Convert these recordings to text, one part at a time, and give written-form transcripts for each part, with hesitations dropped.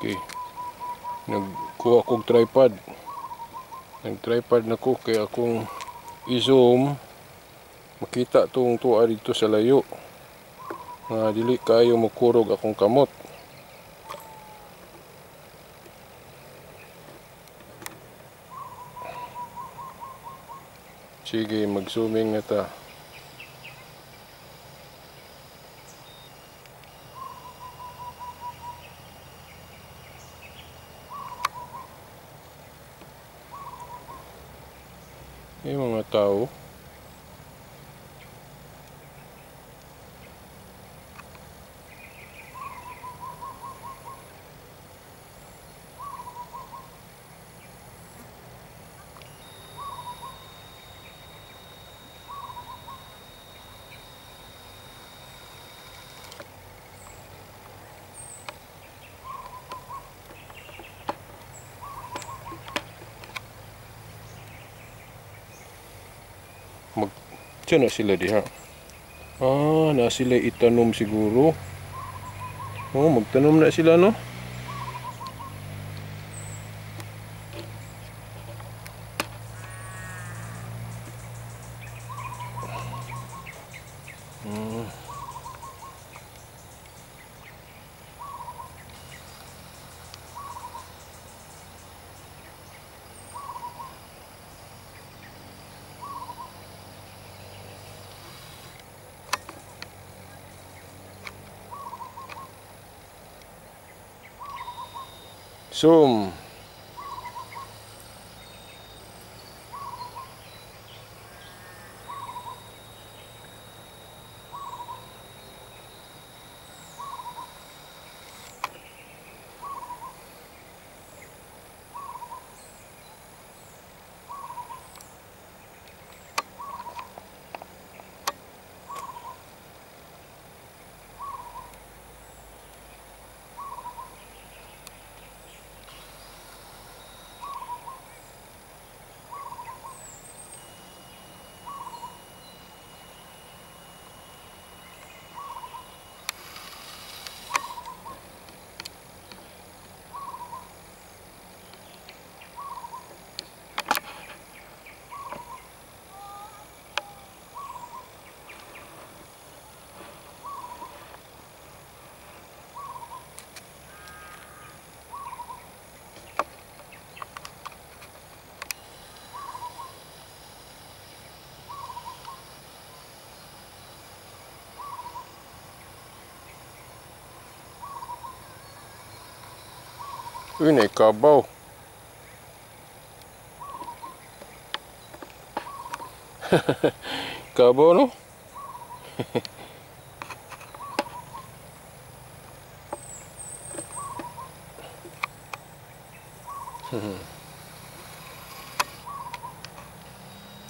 Okay. Nagkuha kog tripod. Nag-tripod na ko kay akong i-zoom, makita tong tuwa dito sa layo. Nga dili kayo mokurog akong kamot. Sige, mag-zooming na ta. Yung mga tao. Diyan na sila diha. Ah, na sila itanom siguro. Oh, magtanom na sila, no? Zoom. Uy, naikabaw. Kabaw, no?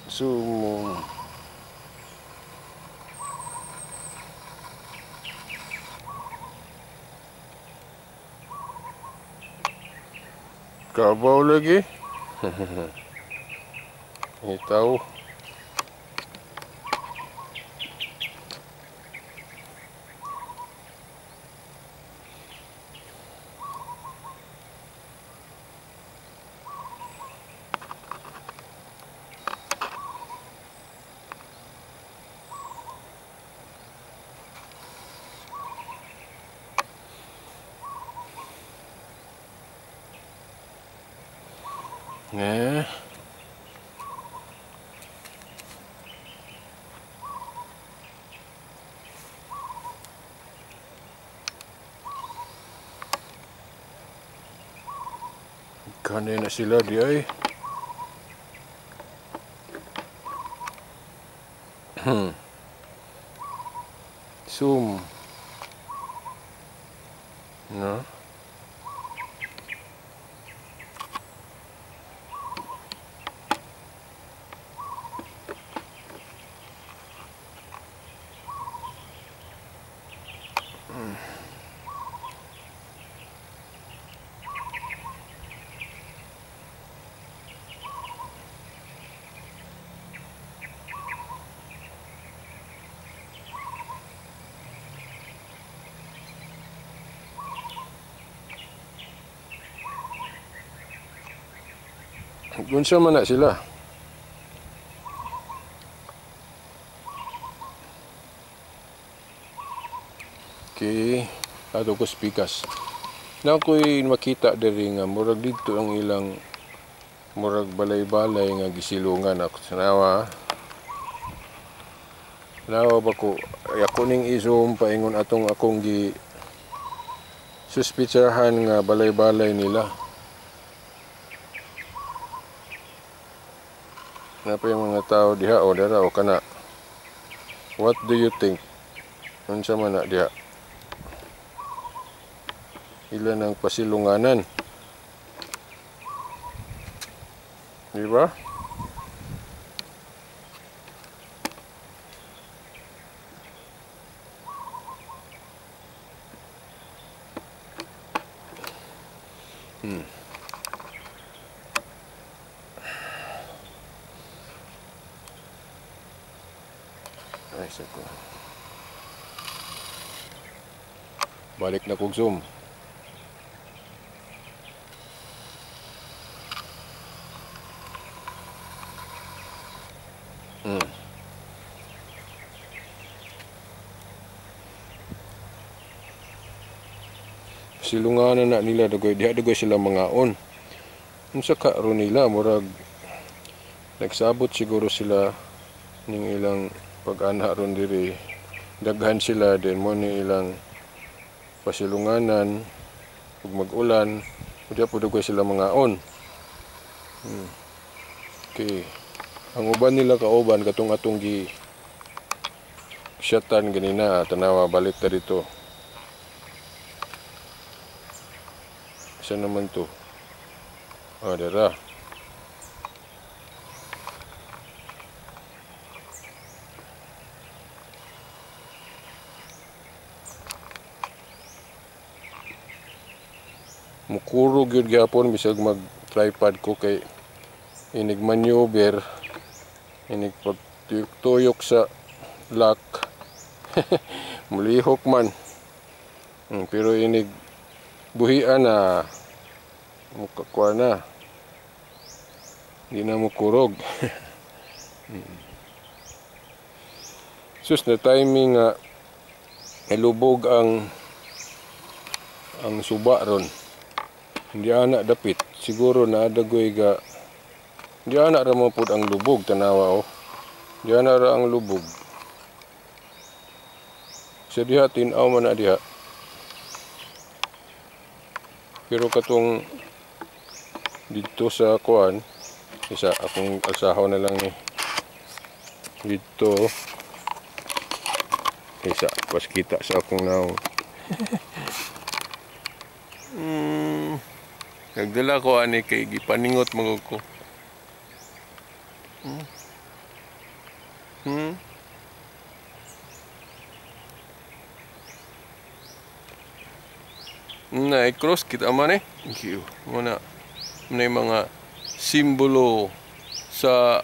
Zoom. Kabaw lagi. Ini tahu. Nah. Kanin na sila di ay. Zoom. No. Unsa man na sila? Okay, ato ko spikas. Na ako'y makita diri nga murag didto ang ilang murag balay-balay nga gisilungan ako. Sanawa. Nawa ba ko ako ning i-zoom paingon atong akong gi suspitsahan nga balay-balay nila. Napa yung mga tao diha o dara o kana. What do you think? Unsa man na diha? Ilan ang pasilunganan? Di ba? Ay, sako. Balik na kog zoom. Silunganan na nila dugoy diha dugoy sila mangaon. Unsa ka ron nila murag nagsabot siguro sila ning ilang pag-anha ron diri. Daghan sila din mo ni ilang pasilunganan ug mag-ulan diha po dugoy sila mangaon. Okay. Ang uban nila kauban katong atong gi syatan ganina, tanawa balik ta dito. Isa naman to. Ah, dara. Mukurog yun gyapon bisag mag tripod ko kay inig maneuver, inig pagtuyok sa lock. Mulihok man. Pero inig buhian na mukakuha na. Hindi na mukurog. Sus na timing nga nilubog ang suba ron. Hindi ana dapit. Siguro na adagoy ga. Hindi ana ra mo pud ang lubog tanawa oh. Hindi ana ra ang lubog. Sa diha tin-aw man na diha. Pero katong dito sa kuan, isa akong alsahaw na lang ni. Dito isa pas kita sa akong naong. Nagdala ko ani kay gipaningot magog ko. Na i-cross kita man eh. Thank you. Muna may mga simbolo sa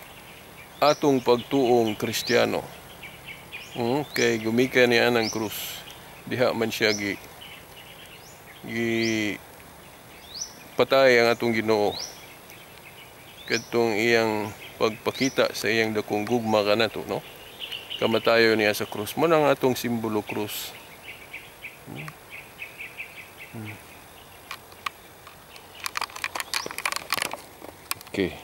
atong pagtuong Kristiyano. Kay gumikan niya ang krus. Diha man siya gi patay ang atong Ginoo. Kadtong iyang pagpakita sa iyang dakong gugma kanato, no? Kamatayo niya sa krus. Mo nang atong simbolo krus. Okay.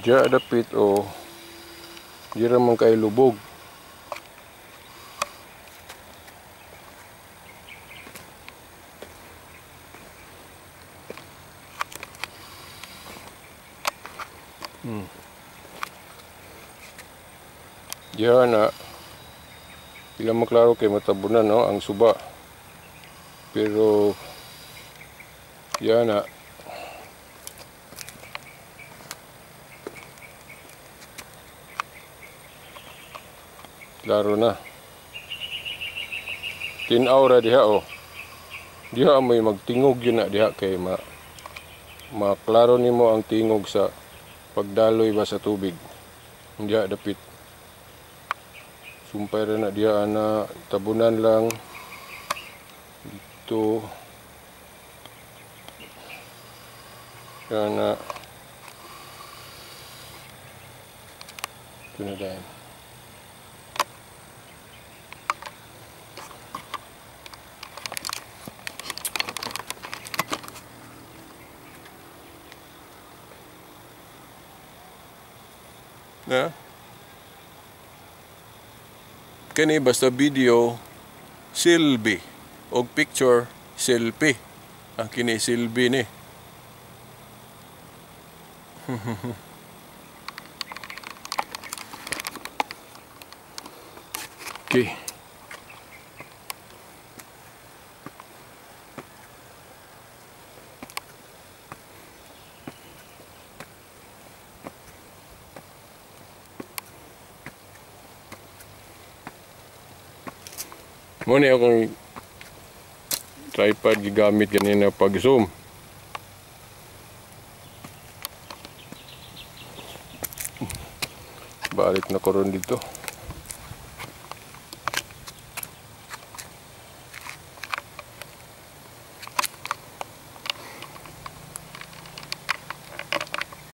Diya dapit o di ra man kay lubog. Diha na ilang maklaro kay matabunan, no, ang suba. Pero diha na klaro na. Tin-aw ra diha oh. Diha may magtingog yun na diha kay maklaro nimo ang tingog sa pagdaloy ba sa tubig. Diya dapit. Sumpay ra na diya ana, tabunan lang. Dito. Ana. Ito na dahil. Na? Kani basta video silbi og picture selfie. Ang kini silbi ni. Okay. Muna akong tripod gigamit ganina pag zoom. Balik na ko ron dito.